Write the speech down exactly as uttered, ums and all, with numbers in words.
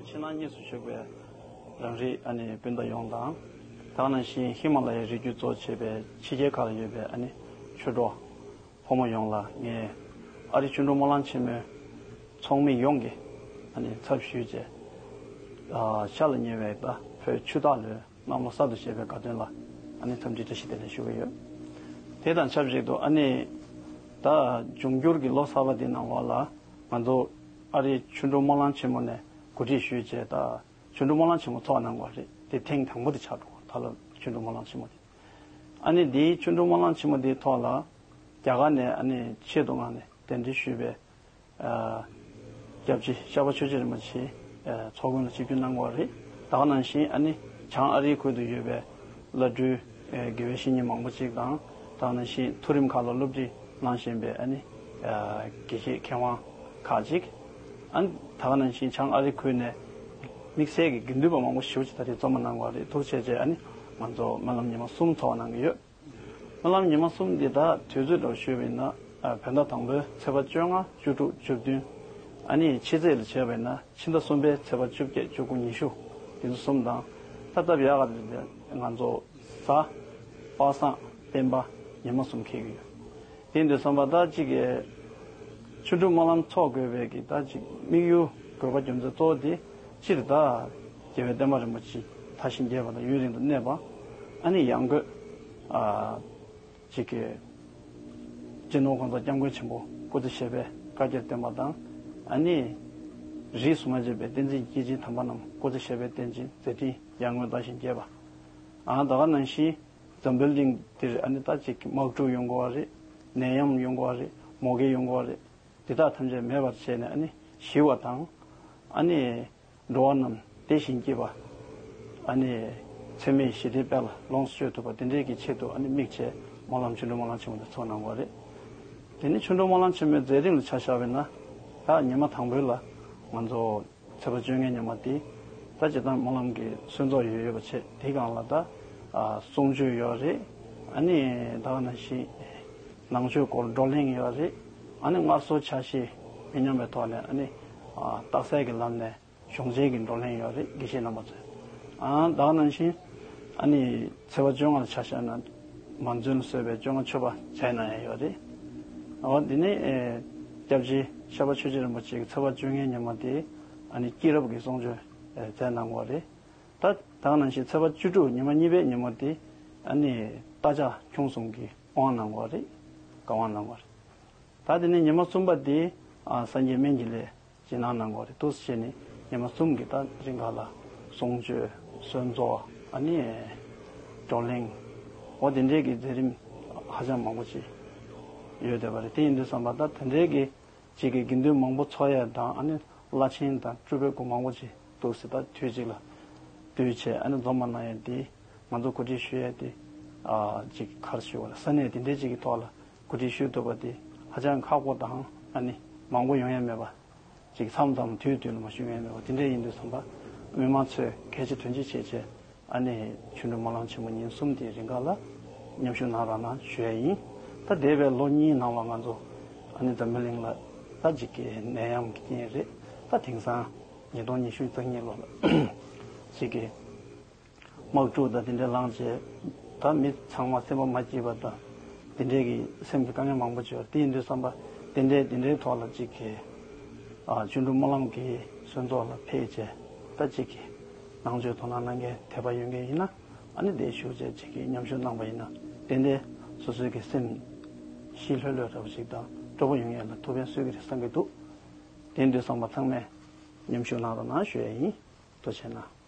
ཕྱི་ནང་གཉིས་སུ་བཞུགས་པའི་རང་རིགས་ཨ་ནི་སྤུན་ཟླ་ཡོངས་དང་། ད་ག་ནང་བཞིན་ཧི་མ་ལ་ཡའི་རི་རྒྱུད་གཙོ་བྱས་པའི་ཕྱི་རྒྱལ་ཁག་ལ་ཡོད་པའི་ཨ་ནི་ཆོས་གྲོགས་ཕོ་མོ་ཡོངས་ལ་ངས་ཨ་རི་ཆོ་འཕྲུལ་སྨོན་ལམ་ཆེན་མོའི་ཚོགས་མི་ཡོངས་ཀྱི་ཨ་ནི་ཚབ་ཞུས་བྱས། ཨ་ཤར་ལ་ཉེ་བའི་ད་བོད་ཆུ་སྟག་ལོའི་གནམ་ལོ་གསར་དུ་བཞད་པའི་དགའ་སྟོན་ལ་ཨ་ནི་འཚམས་འདྲི་བཀྲ་ཤིས་བདེ་ལེགས་ཞུ་གི་ཡོད། དེ་དང་ཆབས་ཅིག་ཏུ་ཨ་ནི་ད་འབྱུང་འགྱུར་གྱི་ལོ་གསར་པ་འདི་ནང་ལོགས་ལ་ང་ཚོ་ཨ་རིའི་ཆོ་འཕྲུལ་སྨོན་ལམ་ཆེན་མོ་ནས་གོ་སྒྲིག་ཞུས་བྱས། ད་ཆོ་འཕྲུལ་སྨོན་ལམ་ཆེན་མོ་ཚོགས་གནང་བ་རེད། དེ་ཐེངས་དང་པོ་དེ་ཆགས་འགྲོ་བ། ད་ལོ་ཆོ་འཕྲུལ་སྨོན་ལམ་ཆེན་མོ་དེ། ཨ་ནི་འདིའི་ཆོ་འཕྲུལ་སྨོན་ལམ་ཆེན་མོ་དེའི་ཐོག་ལ་རྒྱ་གར་ནས་ཨ་ནི་ཆེད་དུ་མངགས་ནས་གདན་འདྲེན་ཞུས་པའི་ཨ་སྐྱབས་རྗེ་ཤར་པ་ཆོས་རྗེ་རིན་པོ་ཆེ་ཚོགས་མགོན་ལ་ཆིབས་བསྒྱུར་གནང་བ་རེད། ད་ག་ནང་བཞིན་ཨ་ནི་བྱང་ཨ་རིའི་ཁུལ་དུ་ཡོད་པའི་བླ་སྤྲུལ་དགེ་བའི་བཤེས་གཉེན་མང་པོ་ཅིག་དང་། ད་ག་ནང་བཞིན་མཐོ་རིམ་ཁག་ལ་སློབ་ཁྲིད་གནང་བཞིན་པའི་ཨ་ནི་དགེ་བཤེས་མཁས་དབང་ཁག་ཅིག་ཨ་ནི་ད་ག་ནང་བཞིན་བྱང་ཨ་རི་ཁུལ་ནས་དམིགས་བསལ་གྱི་དགེ་འདུན་པ་མང་པོ་ཞེ་པོ་ཅིག་ད་རེས་འཛོམས་གནང་བ་རེད། ཐུགས་རྗེ་ཆེ། ཨ་ནི་ང་ཚོ་སྨོན་ལམ་ཉི་མ་གསུམ་ཚོགས་གནང་གི་ཡོད། སྨོན་ལམ་ཉི་མ་གསུམ་འདི་ད་དུས་ཚོད་འདྲ་བོ་ཞུས་པ་ཡིན་ན། ཨ་བོད་ཟླ་དང་པོའི་ཚེས་པ་བཅོ་ལྔ། བཅུ་དྲུག། བཅུ་བདུན། ཨ་ནི་ཕྱི་ཚེས་ལ་བྱས་པ་ཡིན་ན་ཕྱི་ཟླ་གསུམ་པའི་ཚེས་པ་བཅོ་བརྒྱད། བཅུ་དགུ། ཉི་ཤུ། འདི་ཚོ་གསུམ་དང་། ད་སྟབས་ཡག་ག་འདི་ང་ཚོ་གཟའ་པ་སངས་སྤེན་པ་ཉི་མ་གསུམ་འཁེལ་གྱི་ཡོད། དེ་འདྲ་སོང་བ་ད་ཅིག་གི་ཆོ་འཕྲུལ་སྨོན་ལམ་ཚོགས་དགོས་པའི་གི་ད་ཅིག་དམིགས་ཡུལ་དགོས་པ་རྒྱུ་མཚན་གཙོ་བོ་དེ་སྤྱིར་ད་རྒྱལ་བའི་བསྟན་པ་རིན་པོ་ཆེ་དར་ཞིང་རྒྱས་པ་དང་ཡུན་རིང་དུ་གནས་པ། ཨ་ནི་ཡང་སྒོས་ཨ་ཅིག་གི་སྤྱི་ནོར་༸གོང་ས་༸སྐྱབས་མགོན་ཆེན་པོ་སྐུ་ཚེ་ཞབས་པད་བསྐལ་བརྒྱར་བརྟན་པ་དང་། ཨ་ནི་རིས་སུ་མ་ཆད་པའི་བསྟན་འཛིན་སྐྱེས་ཆེན་དམ་པ་རྣམས་སྐུ་ཚེ་ཞབས་པད་བརྟན་ཅིང་མཛད་འཕྲིན་ཡར་ངོའི་ཟླ་བཞིན་རྒྱས་པ། ཨ་ད་ག་ནང་བཞིན་འཛམ་བུའི་གླིང་འདིར་ཨ་ནི་ད་ཅིག་དམག་འཁྲུག་ཡོང་གི་ཡོད་རེད། ནད་ཡམས་ཡོང་གི་ཡོད་རེད། མུ་གེ་ཡོང་གི་ཡོད་རེད། འདི་དག་ཐམས་ཅད་མེད་པར་བྱས་ནས་ཨ་ནི་ཞི་བ་དང་། ཨ་ནི་འགྲོ་བ་རྣམས་བདེ་ཞིང་སྐྱིད་པ། ཨ་ནི་འཚེ་མེད་ཞི་བདེའི་དཔལ་ལ་ལོངས་སུ་སྤྱོད་ཐུབ་པ་དེ་འདྲའི་གི་ཆེད་དུ་ཨ་ནི་དམིགས་བྱས་སྨོན་ལམ་ཆོ་འཕྲུལ་སྨོན་ལམ་ཆེན་མོ་འདི་ཚོགས་གནང་བ་རེད། དེ་ནི་ཆོ་འཕྲུལ་སྨོན་ལམ་ཆེན་མོའི་མཛད་རིམ་ལ་ཆ་བཞག་པ་ཡིན་ན། ད་ཉི་མ་དང་པོའི་ལ་ང་ཚོ་ཚེས་པ་བཅོ་ལྔའི་ཉི་མ་དེ་ད་སྤྱིར་བཏང་སྨོན་ལམ་གྱི་གསོལ་ཚོགས་ཡོད་ཡོད་པ་བྱས། དེའི་སྒང་ལ་ད་ཨ་གསུང་ཆོས་ཡོད་རེད། ཨ་ནི་ད་ག་ནང་བཞིན་ནང་ཆོས་སྐོར་བགྲོ་གླེང་ཡོད་རེད། ཨ་ནི་སྔར་སྲོལ་ཕྱག་བཞེས་མི་ཉམས་པའི་ཐོག་ནས་ཨ་ནི་ཨ་རྟགས་གསལ་གྱི་ལམ་ནས་གཞུང་ཆེན་གྱི་བགྲོ་གླེང་ཡོད་རེད། དགེ་བཤེས་རྣམ་པ་ཚོས། ཨ་ད་ག་ནང་བཞིན་ཨ་ནི་ཚེས་པ་བཅོ་ལྔ་ལ་ཆ་བཞག་ན་མང་གཙོ་ལ་སོགས་པའི་བཅོ་ལྔ་མཆོད་པ་བྱས་གནང་ཡ་ཡོད་རེད། འོ་དེ་ནས་ཨེ་སྐྱབས་རྗེ་ཤར་པ་ཆོས་རྗེ་རིན་པོ་ཆེ་གི་ཚེས་པ་བཅོ་ལྔའི་ཉི་མ་དེ་ཨ་ནི་སྐྱེས་རབས་ཀྱི་གསུང་ཆོས་ཨེ་མཛད་གནང་བ་རེད། ད་ད་ག་ནང་བཞིན་ཚེས་པ་བཅུ་དྲུག་ཉི་མ་གཉིས་པའི་ཉིན་མོ་དེ་ཨ་ནི་རྟ་ཕྱག་ཁྱུང་གསུམ་གྱི་དབང་གནང་བ་རེད། བཀའ་དབང་གནང་བ་རེད། ད་དེ་ནས་ཉི་མ་གསུམ་པ་དེ་ཨ་སངས་རྒྱས་སྨན་གྱི་བླའི་རྗེས་གནང་གནང་བ་རེད། འདུག་སེ་བྱས་ནས་ཉི་མ་གསུམ་གྱི་ད་རིང་ག་ལ་གསུང་ཆོས་གསོལ་ཚོགས་ཨ་ནི་བགྲོ་གླེང་འོ་དེ་འདྲའི་གི་མཛད་རིམ་ཧ་ཅང་མང་པོ་ཅིག་ཡོད་བསྡད་པ་རེད། དེ་ཡིན་དུས་ཙམ་པ་ད་དེ་འདྲའི་གི་ཅིག་གི་དགེ་འདུན་མང་པོ་ཚོགས་ཡས་དང་། ཨ་ནི་བླ་ཆེན་དང་སྤྲུལ་པའི་སྐུ་མང་པོ་ཅིག་འདུག་སེ་ད་དུས་གཅིག་ལ་འདུས་བྱས་ཨ་ནི་འཛོམས་པ་གནང་ཡས་དེ་ང་ཚོ་གོ་སྒྲིག་ཞུ་ཡས་དེ་ཨ་ཅིག་ག་རེ་ཞུ་བ་ལ་ས་གནས་དེ་འདྲའི་ཅིག་གི་ཐོག་ལ་གོ་སྒྲིག་ཞུ་ཐུབ་པ་དེ་ཧ་ཅང་ཁག་པོ་དང་། ཨ་ནི་མང་པོ་ཡོང་ཡས་མེད་པ། ཅིག་མཚམས་མཚམས་དུས་དུས་ལ་མ་ཞུ་ཡས་མེད་པ་དེ་འདྲའི་ཡིན་དུས་ཙམ་པ་མི་མང་ཚོས་གལ་ཆེ་དོན་ཆེ་བྱས་བྱས། ཨ་ནི་ཆོ་འཕྲུལ་སྨོན་ལམ་ཆེན་མོ་ཉིན་གསུམ་དེའི་རིང་ག་ལ་མཉམ་ཞུགས་གནང་རོགས་གནང་ཞུ་ཡ་ཡིན། ད་འདས་པའི་ལོ་གཉིས་ནང་ལ་ང་ཚོ་ཨ་ནི་འཛམ་བུ་གླིང་ལ་ད་ཅིག་གི་ནད་ཡམས་ཀྱི་རྐྱེན་རེད། ད་དེང་སང་ཉིས་སྟོང་ཉི་ཤུ་རྩ་གཉིས་ལོ་ལ་ཅིག་གི་དམག་འཁྲུག་དང་དེ་འདྲ་ལངས་བྱས། ད་མི་ཚང་མ་སེམས་པ་མ་སྐྱིད་པ་དང་དེ་འདྲའི་གི་སེམས་ཀྱི་དཀའ་ངལ་མང་པོ་བྱུང་བ་དེ་ཡིན་དུས་ཙམ་པ་དེ་འདྲའི་དེ་འདྲའི་ཐོག་ལ་ཅིག་གི་ཨ་ཆོ་འཕྲུལ་སྨོན་ལམ་གྱི་གསོལ་ཚོགས་ལ་ཕེབས་བྱས་ད་ཅིག་གི་ནང་ཆོས་དོ་སྣང་གནང་མཁན་དད་པ་ཡོད་མཁན་ཡིན་ན་ཨ་ནི་དེ་ཞུགས་བྱས་ཅིག་གི་མཉམ་ཞུགས་གནང་པ་ཡིན་ན་དེ་འདྲའི་སོ་སོའི་གི་སེམས་ཞི་ལྷོད་ལྷོད་འདྲ་པོ་ཞིག་དང་སྤྲོ་པོ་ཡོང་ཡས་ལ་ཐུགས་ཕན་གསོས་ཀྱི་རེད་བསམ་གྱི་འདུག་དེ་ཡིན་དུས་ཙམ་པ་ཚང་མས་མཉམ་ཞུགས་གནང་རོགས་གནང་ཞུ་ཡས་ཡིན། ཐུགས་རྗེ་གནང་།